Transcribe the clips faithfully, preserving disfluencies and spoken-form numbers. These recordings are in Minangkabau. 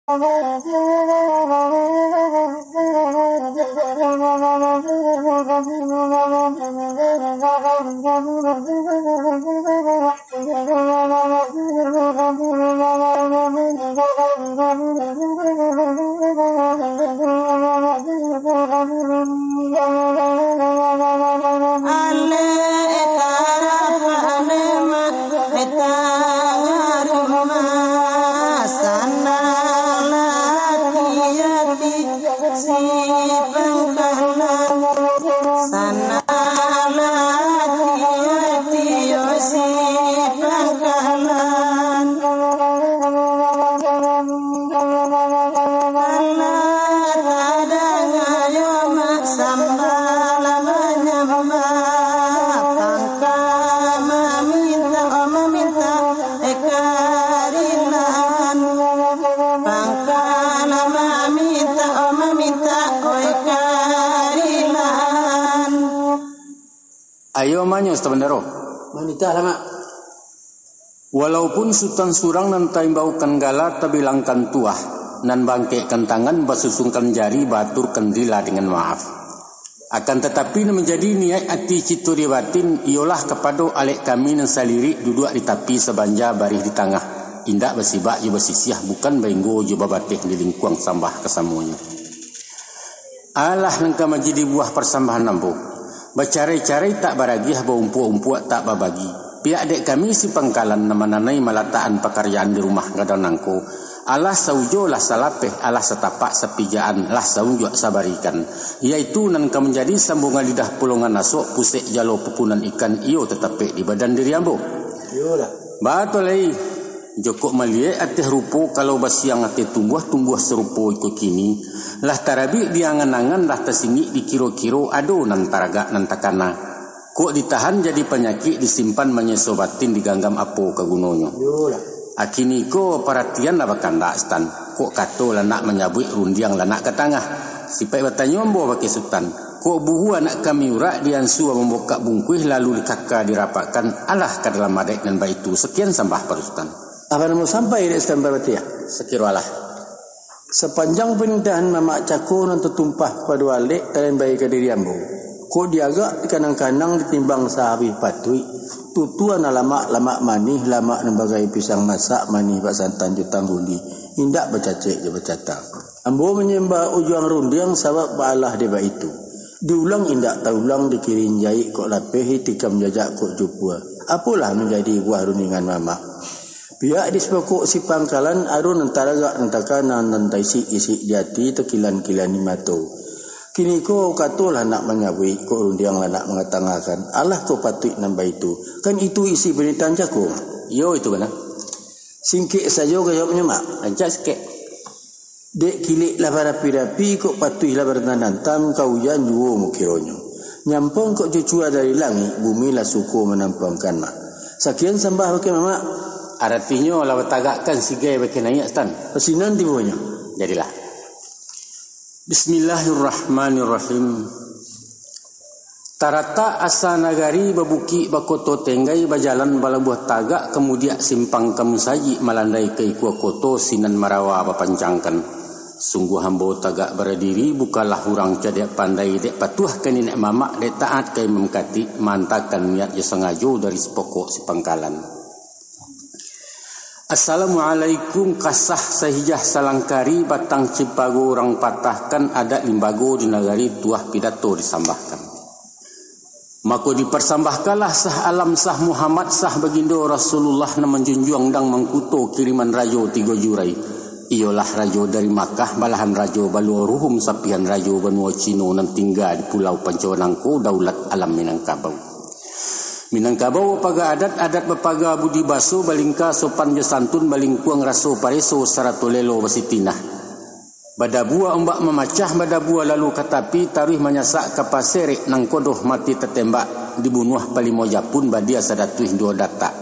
Ale tarapa lemak, e tangah rumah, sanalah ati-ati si pangkalan, sanalah ati-ati yo si pangkalan. Alah tadanga yo mak sambah lah manyambah, pangka mamintak, mamintak, eh, karilaan. Pangka lah mamintak, mamintak, eh, karilaan. Ayo manyo, Sutan Bandaro. Manitahlah, Mak. Walaupun Sutan surang nan taimbaukan gala, tabilangkan tuah, nan baangkekkan tangan, basusungkan jari, baaturkan rila dengan maaf. Akan tatapi, nan manjadi niaik ati kito di batin, iyolah kapado alek kami nan salirik duduak di tapi, sabanja barih di tangah, indak basibak jo basisiah, bukan bainggo jo babateh di lingkuang sambah kasamonyo. Alah nan ka manjadi buah parsambahan ambo. Bacarai-carai tak baragiah, baumpuak-umpuak tak babagi. Pihak dek kami si pangkalan nan mananai malatakan pakarjaan di rumah gadang nangko, alah saujo lah salapeh, alah satapak sapijaan, lah saunjuak sabarikan, yaitu nan ka manjadi sambungan lidah pulongan asok, pusek jalo pupunan ikan, iyo tatapek di badan diri ambo. Iyolah. Batua lai. Jokok maliek ateh rupo, kalau basiang ateh tumbuah, tumbuah sarupo iko kini. Lah tarabik di angan-angan, lah tasingik di kiro-kiro, ado nan taragak nan takana. Kok ditahan jadi panyakik, disimpan manyeso batin, diganggam apo ka gunonyo? Iyolah. Akini ko paratian lah bakandak, Sutan. Kok kato lah nak manyabuik, rundiang lah nak ka tangah. Sipaik batanyo ambo bakeh Sutan. Kok buhu anak kami urak, diansu mambukak bungkuih, lalu dikaka dirapakkan, alah ka dalam adaik nan baitu. Sakian sambah pado Sutan. Apo nan mau sampai dek Sutan Parpatiah? Sakiro alah. Sapanjang panintahan mamak cako nan tatumpah pado alek, talambai ka diri ambo. Kok diagak dikanang-kanang, ditimbang sahabih patuik, tutuan lamak, lamak manih, lamak nan bagai pisang masak, manih bak santan jo tangguli, indak bacacek jo bacatang. Ambo manyambah ujuang rundiang, sabab baalah dek baitu. Diulang indak taulang, dikirin jaik kok lapeh, ditikam jajak kok jupua. Apolah manjadi buah rundingan mamak? Pihak di sapokok si pangkalan, ado nan taragak nan takana, nan taisik-isik di ati, takilan-kilan di mato. Kiniko katolah nak manyabuik, kok rundiang lah nak mangatangahkan. Alah kok patuik nan baitu? Kan itu isi panintahan cako. Iyo, itu bana. Singkek sajo ka jawabnyo, Mak. Rancak sikek. Dek kilek lah barapi-rapi, kok patuih lah barantam-rantam, ka ujan juo mukironyo. Nyampang kok cucua dari langik, bumi lah suko manampuangkan, Mak. Sakian sambah bakeh mamak. Aratinyo lah batagakkan sigai bakeh naiak, Sutan. Pasinan tibonyo. Jadilah. Bismillahirrahmanirrahim. Taratak asa nagari, babukik bakoto tenggai, bajalan balabuah tagak, kamudiak simpang ka musajik, malandai ka ikua koto, sinan marawa bapancangkan. Sungguah ambo tagak baradiri, bukanlah urang cadiak pandai, dek patuah ka niniak mamak, dek taat ka imam katik, maantakan niat jo sangajo dari sapokok si pangkalan. Assalamualaikum, kasah sahijah salangkari, batang cipago urang patahkan, adat limbago di nagari, tuah pidato disambahkan. Mako diparsambahkanlah sah alam, sah Muhammad, sah bagindo Rasulullah, nan manjunjuang undang mangkuto kiriman rajo tigo jurai. Iyolah rajo dari Makkah, balahan rajo baluo ruhum, sapihan rajo banua Cino nan tingga di Pulau Panco nangko, daulat alam Minangkabau. Minangkabau bapaga adat, adat bapaga budi baso, balingka sopan jo santun, balingkuang raso pareso, sarato lelo basitinah. Badabua ombak mamacah, badabua lalu ka tapi, taruih manyasak ka paserek, nangko doh mati tatembak, dibunuah palimo japun, badia sadatuih duo datak.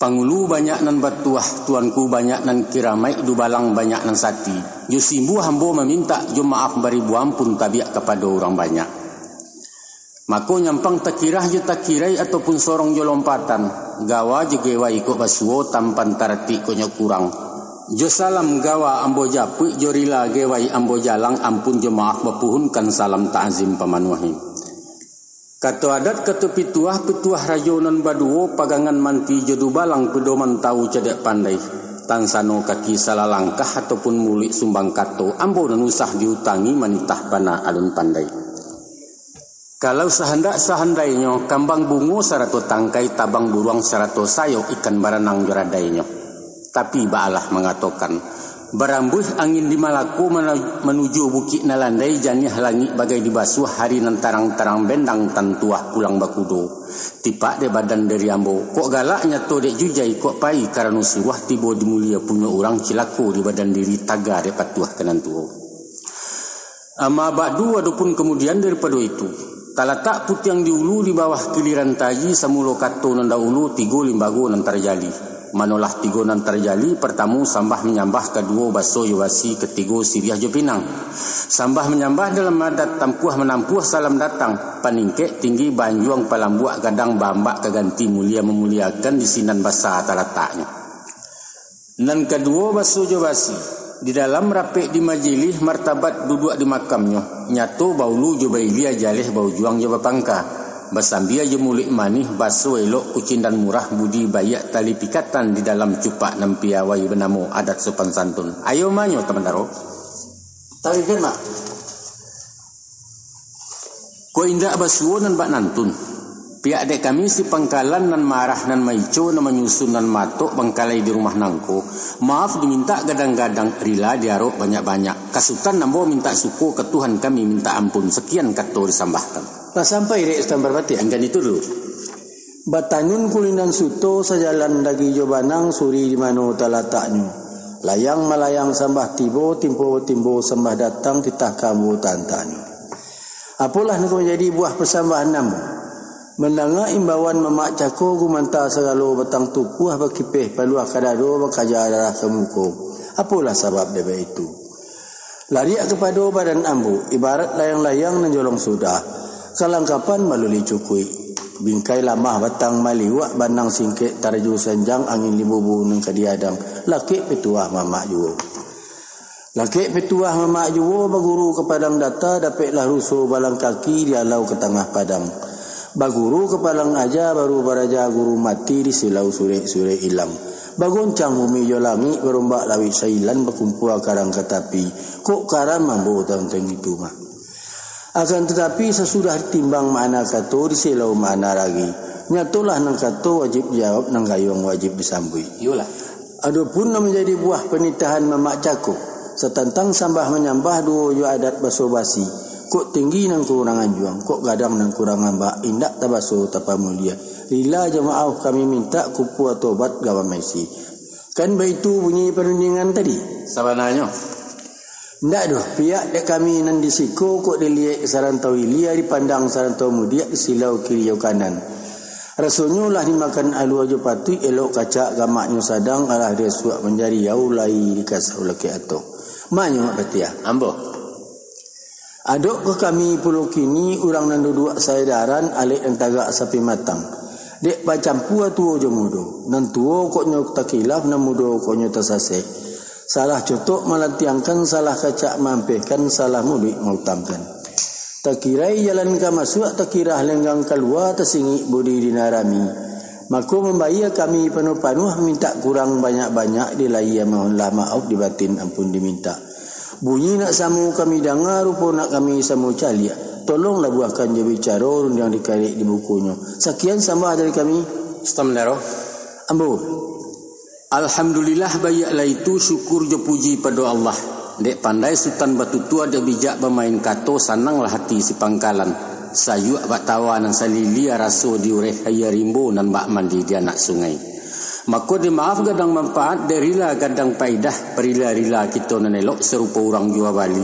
Pangulu banyak nan batuah, tuanku banyak nan kiramaik, dubalang banyak nan sati. Jo simbuah ambo mamintak, jo maaf baribu ampun, tabiak kapado urang banyak. Mako nyampang takirah jo takirai, ataupun sorong jo lompatan, gawa jo gewai kok basuo, tampan taratik kok nyo kurang. Jo salam gawa ambo japuik, jo rila gewai ambo jalang, ampun jo maaf bapuhunkan salam takzim pamanuahi. Kato adat, kato pituah, pituah rajo nan baduo, pagangan manti jo dubalang, pedoman tawu cadiak pandai. Tansano kaki salah langkah ataupun muluik sumbang kato, ambo nan usah diutangi manitah bana alun pandai. Kalau sahandak sahandainyo, kambang bungo sarato tangkai, tabang buruang sarato sayok, ikan baranang jo radainyo. Tapi baalah mangatokan, barambuih angin di Malako mana-, manuju bukik nan landai, janiah langik bagai dibasuah, hari nan tarang-tarang bendang tantuah pulang bakudo. Tipak dek badan diri ambo, kok galak nyato dek jujai, kok pai karano suruah, tibo di mulia punyo urang, cilako di badan diri, taga dek patuah ka nan tuo. Amma ba'du, adopun kamudian daripado itu, talatak putiang di ulu, di bawah kiliran taji, samulo kato nan dahulu, tigo limbago nan tarjadi. Manolah tigo nan tarjadi, partamo sambah manyambah, kaduo baso jo basi, katigo siriah jo pinang. Sambah manyambah dalam adat, tampuah manampuah salam datang, paningkek tinggi baanjuang, palambuak gadang baambak, ka ganti mulia mamuliakan, di sinan basa talataknyo. Nan kaduo, baso jo basi. Di dalam rapek di majilih, martabat duduak di makamnyo, nyato baulu jo bailia, jaleh baujuang jo bapangka. Basambia jo muluik manih, baso elok kucindan murah, budi baiak tali pikatan, di dalam cupak nan piawai, banamo adat sopan santun. Ayo manyo, Tamandaro. Taruihkan, Mak. Kok indak basuo nan bak nantun. Pihak dek kami si pangkalan nan marah, nan maico, nan manyusun, nan matok bangkalai di rumah nangko, maaf dimintak gadang-gadang, rila diarok banyak-banyak. Ka Sutan ambo mintak suko, ka Tuhan kami mintak ampun. Sakian kato disambahkan. Lah sampai dek Sutan Parpatiah? Anggan itu dulu. Batanun kulinan suto, sajalan dagi jo banang, suri di mano talataknyo. Layang malayang sambah tibo, timpo timbo sambah datang, titah ka ambo tantanyo. Apolah nan ka manjadi buah pasambahan ambo? Mandanga imbauan mamak cako, gumanta sagalo batang tukuah, bakipeh paluah ka dado, bakaja darah ka muko. Apolah sabab dek baitu? Lariak kapado badan ambo, ibarat layang-layang nan jolong sudah, kalangkapan maluli cukuik. Bingkai lamah batang maliwak, banang singkek tarajo sanjang, angin limbubu nan ka diadang, lakek pituah mamak juo. Lakek pituah mamak juo, baguru ka padang data, dapeklah ruso balang kaki, dialau ka tangah padang. Baguru ka padang aja, baru baraja guru mati, di silau surek-surek ilang. Bagoncang bumi jo langik, barombak lawik sailan, bakumpua karang ka tapi. Kok karam ambo tantang itu, Mak? Akan tatapi, sasudah timbang makna kato, di silau makna ragi. Nyatolah nan kato wajib dijawab, nan gayuang wajib disambuik. Iyolah. Adopun nan manjadi buah panitahan mamak cako, satantang sambah manyambah, duo jo adat baso basi, kok tinggi nan kurang anjuang, kok gadang nan kurang ambak, indak tabaso tapamulia. Rila jo maaf kami mintak, kumpua tobat gawa maisi. Kan baitu bunyi parundingan tadi? Sabananyo. Ndak doh, pihak dek kami nan di siko, kok diliek sarantau ilia, dipandang sarantau mudiak, disilau kiri jo kanan. Rasonyo lah dimakan alua jo patuik, elok kacak gamaknyo sadang, alah disuak manjadi au, lai dikasau lakek atok. Manyo Mak Patiah. Ambo. Adok ka kami pulo kini, urang nan duduak saedaran, alek nan tagak sapi matang. Dek bacampua tuo jo mudo, nan tuo kok nyo takilaf, nan mudo kok nyo tasasek. Salah cotok malantiangkan, salah kacak maampehkan, salah muluik mautangkan. Takirai jalan ka masuak, takirah lenggang kalua, tasingik budi di nan rami. Mako mambayia kami panuah-panuah, mintak kurang banyak-banyak, dilayia mohonlah maaf, di batin ampun dimintak. Bunyi nak samo kami danga, rupo nak kami samo caliak. Tolonglah buahkan jo bicaro, rundiang dikarek dibukonyo. Sakian sambah dari kami. Sutan Mandaro. Ambo. Alhamdulillah, baiaklah itu, syukur jo puji pado Allah. Dek pandai Sutan batutua, dek bijak bamain kato, sananglah hati si pangkalan. Sayuak bak tawa nan salilia, raso diureh aia rimbo, nan bak mandi di anak sungai. Mako dek maaf gadang manfaat, dek rila gadang paidah, parila-rila kito nan elok, sarupo urang jua bali.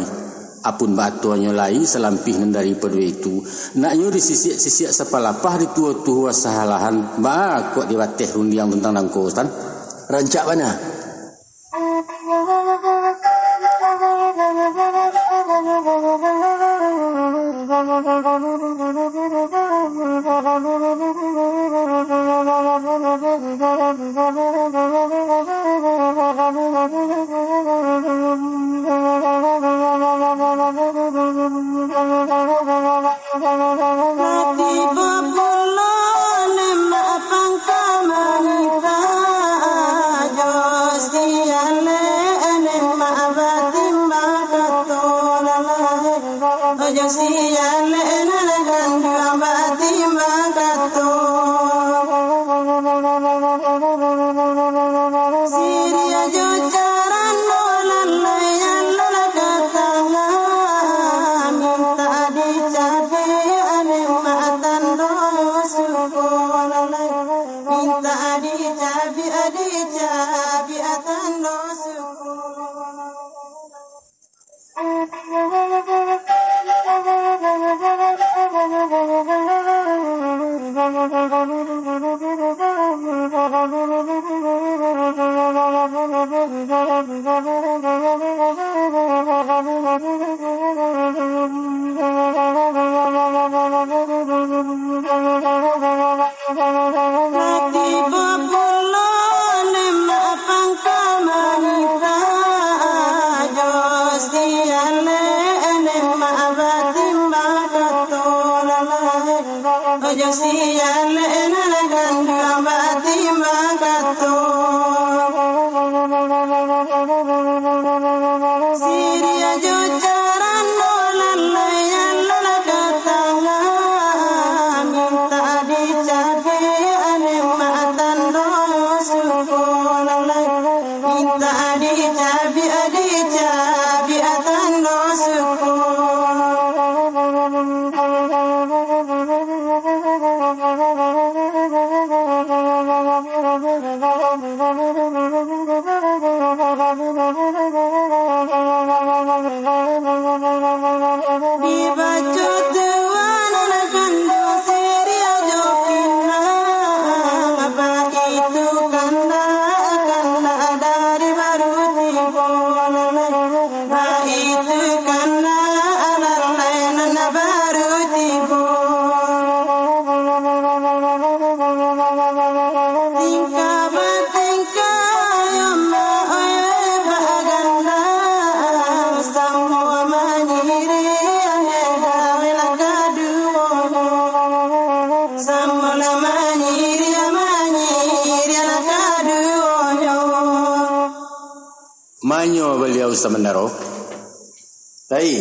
Apun baatuanyo lai salampih nan daripado itu, naknyo disisiak-sisiak sapalapah, dituo-tuo sahalahan, baa kok dibateh rundiang tantang nangko, Sutan? Rancak bana. Tibo pulo Mak Pangka manita, jo sialek Mak batimbang kato lalai. Ojo sialek nan ganduang batimbang kato. Siriah jo carano lalai nan lah ka tangah, mintak dicabiak Mak tando suko lalai. Mintak dicabiak, dicabiak tando suko. Tibo pulo Mak Pangka manita, jo sialek Mak batimbang kato lalai. Ojo sialek nan ganduang batimbang kato. Siriah jo carano lalai nan lah ka tangah, mintak dicabiak Mak tando suko lalai. Mintak dicabiak, dicabiak tando suko. Dibaco tuan nan kanduang siriah jo pinang, baitu kandak, kandak dari baru tibo. Baitu kandak lalai nan baru tibo. Tingkah batingkah yo ma oi bagandang, samo manyiriah gawek nan kaduo. Samo lah manyiriah, manyiriah nan kaduonyo. Manyo baliau sabandaro. Tai,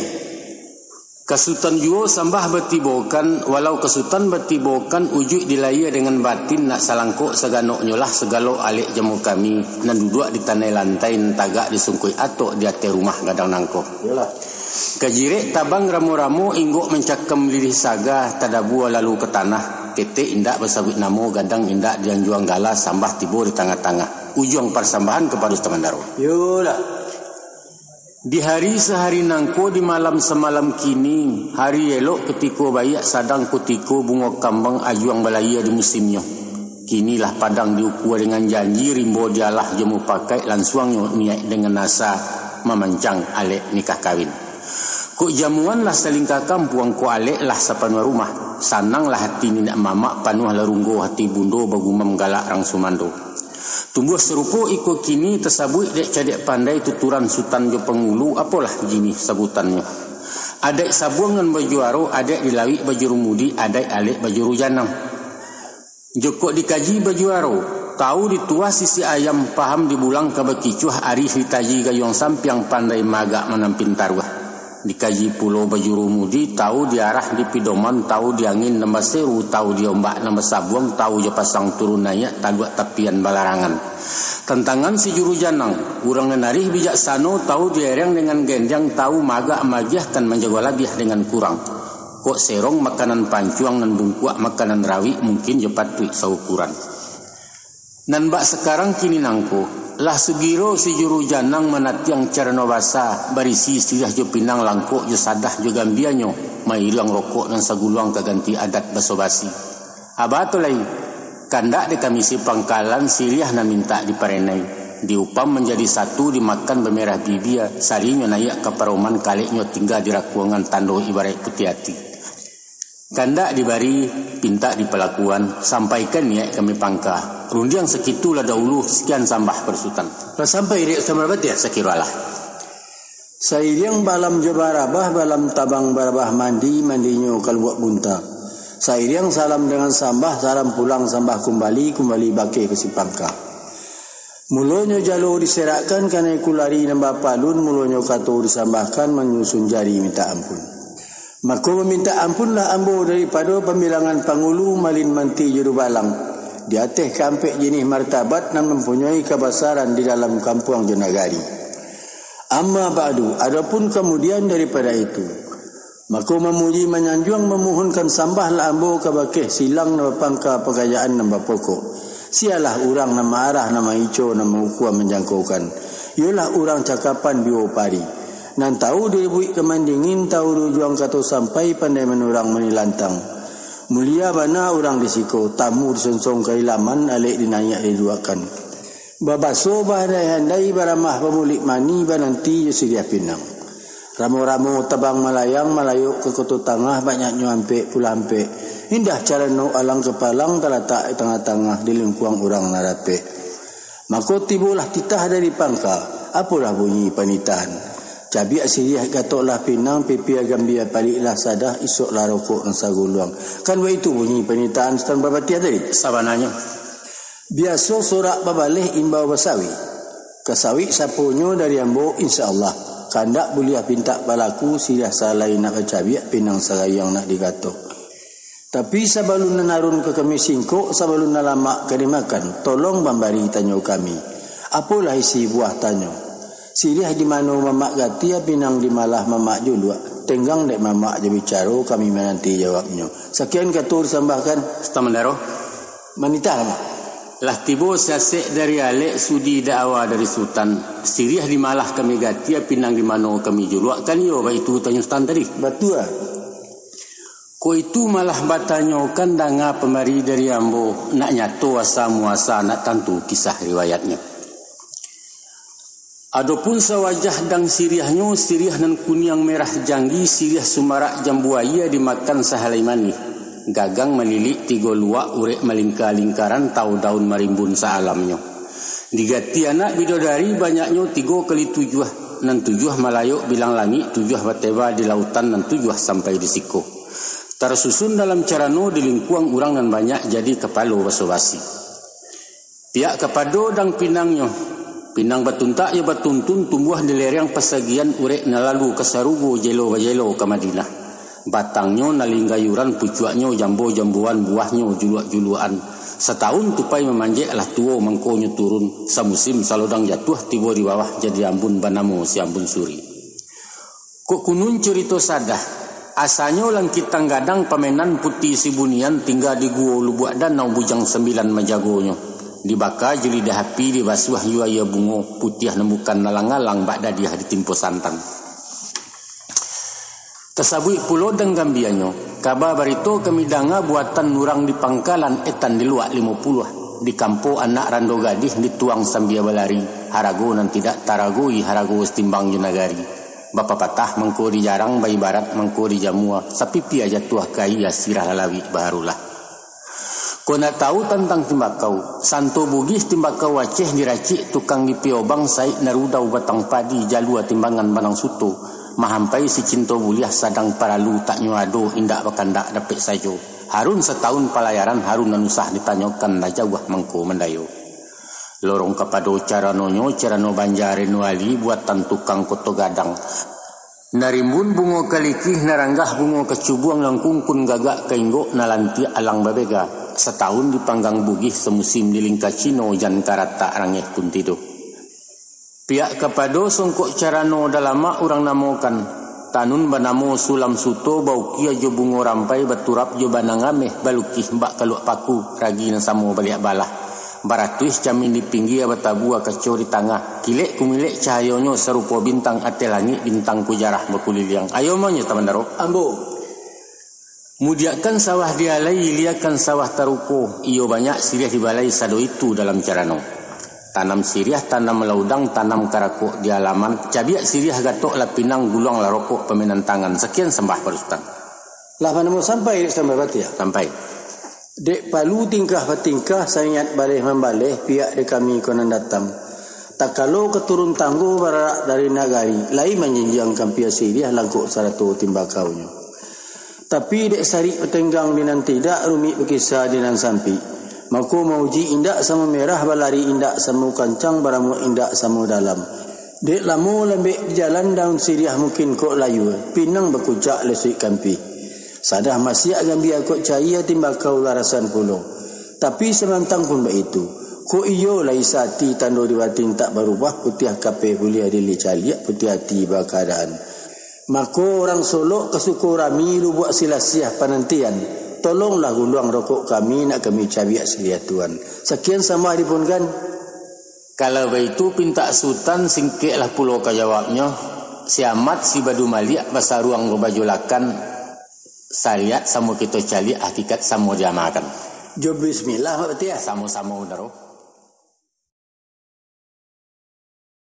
ka Sutan juo sambah batibokan, walau ka Sutan batibokan, ujuik di lahia dangan batin, nak salangkok saganoknyo lah sagalo alek jamu kami, nan duduak di tanai lantai, nan tagak di sungkuik atok, di ateh rumah gadang nangko. Iyolah. Ka jirek tabang ramo-ramo, inggok mancakam lilih saga, tadabua lalu ka tanah, ketek indak basabuik namo, gadang indak dianjuang gala, sambah tibo di tangah-tangah. Ujuang parsambahan kapado Sutan Bandaro. Iyolah. Di hari sahari nangko, di malam samalam kini, hari elok kutiko baiak, sadang kutiko bungo kambang ajuang balahia di musimnyo. Kini lah padang diukua dangan janji, rimbo dialah jo mupakaik, lansuangnyo niaik dangan asa mamancang alek nikah kawin. Kok jamuan lah salingka kampuang, kok alek lah sapanuah rumah, sananglah ati niniak mamak, panuahlah runggo ati bundo, bagumam galak rang sumando. Tumbuah sarupo iko kini, tasabuik dek cadiak pandai, tuturan sutan jo pangulu, apolah jinih sabutannyo. Adaik sabuang nan bajuaro, adaik di lawik bajurumudi, adaik alek bajuru janang. Jokok dikaji bajuaro, tau dituah sisik ayam, paham dibulang ka bakicuah, arih ditaji gayuang sampiang, pandai maagak manampin taruah. Dikaji pulo bajurumudi, tau di arah di pidoman, tau di angin nan baseru, tau di ombak nan basabuang, tau jo pasang turun naiak, taluak tapian balarangan. Tantangan si juru janang, urang nan arih bijaksano, tau di ereng dangan gendiang, tau maagak maagiahkan, manjago labiah dangan kurang. Kok serong makanan pancuang, nan bungkuak makanan rawik, mungkin jo patuik saukuran. Nan bak sakarang kini nangko, lah sugiro si juru janang manatiang carano basa, barisi siriah jo pinang, langkok jo sadah jo gambianyo, mairiang rokok nan saguluang ka ganti adat baso-basi. Aba tu lai, kandak dek kami si pangkalan, siriah nan mintak diparenai. Diupam manjadi satu, dimakan bamerah bibia, sarinyo naiak ka paroman, kaleknyo tingga di rakuangan, tando ibaraik putiah ati. Kandak dibari, pintak dipalakuan, sampaikan niaik kami pangka. Rundiang sakitu lah daulu, sakian sambah pado Sutan. Lah sampai dek Sutan Bapatiah, sakirolah. Sairiang balam jo barabah, balam tabang barabah mandi, mandinyo ka Lubuak Bunta. Sairiang salam dengan sambah, salam pulang sambah kumbali, kumbali bakeh ka si pangka. Mulonyo jalo diserakkan, kanai kulari nan bapalun, mulonyo kato disambahkan, manyusun jari mintak ampun. Mako mamintak ampunlah ambo daripado pambilangan pangulu, malin, manti, jurubalang, di ateh kaampek jinih martabat nan mampunyoi kabasaran di dalam kampuang jo nagari. Amma ba'du, adopun kamudian daripado itu, mako mamuji manyanjuang mamuhunkan sambahlah ambo kabakeh silang nan bapangka, pakayaan nan bapokok. Sialah urang nan maarah, nan maico, nan maukua manjangkokan. Iyolah urang cakapan biwo pari. Nan tahu di lubuik ka mandingin, tahu di ujuang kato sampai, pandai manurang manilantang. Mulia bana urang di siko, tamu disonsong ka ilaman, alek dinaiak diduakkan. Babaso bahandai-handai, baramah bamulik mani, bananti jo siriah pinang. Ramo-ramo tabang malayang, malayok ka Koto Tangah, banyaknyo ampek pulo ampek. Indah carano alang kapalang, talatak di tangah-tangah, di lingkuang urang nan rapek. Mako tibolah titah dari pangka, apolah bunyi panitahan. Cabiak siriah gatoklah pinang, pipia gambia paliklah sadah, isoklah rokok nan saguluang. Kan baitu bunyi panitahan Sutan Bapatiah tadi? Sabananyo. Biaso sorak babaleh imbau basawi. Ka sawik saponyo dari ambo, insya Allah. Kandak buliah pintak balaku, siriah salai nak bacabiak, pinang sagayang nak digatok. Tapi sabalun nan arun ka kami singkok, sabalun nan lamak ka dimakan, tolong mambari tanyo kami. Apolah isi buah tanyo? Siriah di mano mamak gatia, pinang di malah mamak juluak. Tenggang dek mamak jo bicaro, kami mananti jawabnyo. Sakian kato disambahkan. Sutan Mandaro. Manitahlah, Mak. Lah tibo sasek dari alek, sudi daawa dari Sutan. Siriah di malah kami gatia, pinang di mano kami juluak, kan iyo baitu tanyo Sutan tadi? Batua. Ko itu malah batanyokan, danga pambari dari ambo, nak nyato asa muasa, nak tantu kisah riwayatnyo. Adopun sawajah dang siriahnyo, siriah nan kuniang merah janggi, siriah sumarak jambu aia dimakan sahalai manih. Gagang malilik tigo luak, urek malingka-lingkaran, tau daun marimbun saalamnyo. Digati anak bidodari banyaknyo tigo kali tujuah, nan tujuah malayok bilang langik, tujuah bateba di lautan, nan tujuah sampai di siko. Tarsusun dalam carano di lingkuang urang nan banyak jadi kapalo baso-basi. Piak kapado dang pinangnyo, pinang batuntak jo batuntun tumbuah di lereng pasagian urek nan lalu ka sarugo jelo-bajelo ka Madinah. Batangnyo nan linggayuran, pucuaknyo jambo-jamboan, buahnyo juluak-juluakan. Satahun tupai mamanjek lah tuo mangkonyo turun, samusim salodang jatuah tibo di bawah jadi ambun banamo si Ambun Suri. Kok kunun curito sadah, asanyo langkitang gadang pamenan puti si bunian tingga di guo lubuak danau bujang sambilan majagonyo. Dibaka jo lidah api, dibasuah jo aia bungo putiah nan bukan alang-alang bak dadiah ditimpo santan. Tasabuik pulo dang gambianyo, kaba barito kami danga buatan urang di pangkalan etan di luak limo puluah, di kampo anak rando gadih dituang sambia balari, harago nan tidak taragoi harago satimbang jo nagari. Bapapatah mangko dijarang, baibarat mangko dijamua, sapipia jatuah ka aia sirah lalawik baharulah. Kok nak tahu tantang timbakau, Santo Bugih timbakau Aceh diracik tukang di Piobang Saik Narudau Batang Padi jalua timbangan Banang Suto, mahampai si Cinto Buliah sadang paralu taknyo ado indak bakandak dapek sajo. Harun satahun palayaran, harun nan usah ditanyokan lah jauah mangko mandayo. Lorong kapado caranonyo, carano Banja Reno Ali buatan tukang Koto Gadang. Narimbun bungo kalikih, naranggah bungo kacubuang, langkungkun gagak ka inggok, nalantiak alang babega. Satahun dipanggang Bugih, samusim dilingka Cino, jan karatak rangeh pun tido. Piak kapado songkok carano dalamak urang namokan, tanun banamo Sulam Suto, baukia jo bungo rampai, baturap jo banang ameh, balukih bak kaluak paku, ragi nan samo baliak balah. Baratuih camin di pinggia, batabua kaco di tangah, kilek kumilek cahayonyo sarupo bintang ateh langik, bintang kujarah bakuliliang. Ayo mah nyo Sutan Mandaro. Ambo. Mudiakan sawah di alai, iliakan sawah taruko, iyo banyak siriah di balai, sado itu dalam carano. Tanam siriah, tanam laudang, tanam karakok di alaman, cabiak siriah gatok lah pinang, guluang lah rokok pamenan tangan. Sakian sambah pado Sutan. Lah panamo sampai dek sampai batiah. Sampai. Dek palu tingkah batingkah, saniat baleh mambaleh, pihak di kami ko nan datang. Takalo ka turun tanggo bararak dari nagari, lai manjinjiang kampia siriah langkok sarato timbakaunyo. Tapi dek sarik patenggang di nan tidak, rumik bakisa di nan sampik. Mako mauji indak samo merah, balari indak samo kancang, baramuak indak samo dalam. Dek lamo lambek di jalan, daun siriah mungkin kok layua, pinang bakucak lesuik kampia. Sadah masiak gambia kok caia, timbakau larasan pulo. Tapi samantang pun baitu, kok iyo lai sati tando di batin tak barubah, putiah kapeh buliah dilicaliak, putiah ati bakaadaan. Mako urang Solok ka suko rami, lubuak silasiah panantian. Tolonglah guluang rokok kami, nak kami cabiak siriah tuan. Sakian sambah dipunkan. Kalau baitu pintak Sutan, singkeklah pulo ka jawabnyo, si Amat si Badu Maliak basaruang bajulakan, sariat samo kito caliak, hakikat samo diamalkan. Jo bismillah, Mak Batiah. Samo-samo, Undaro.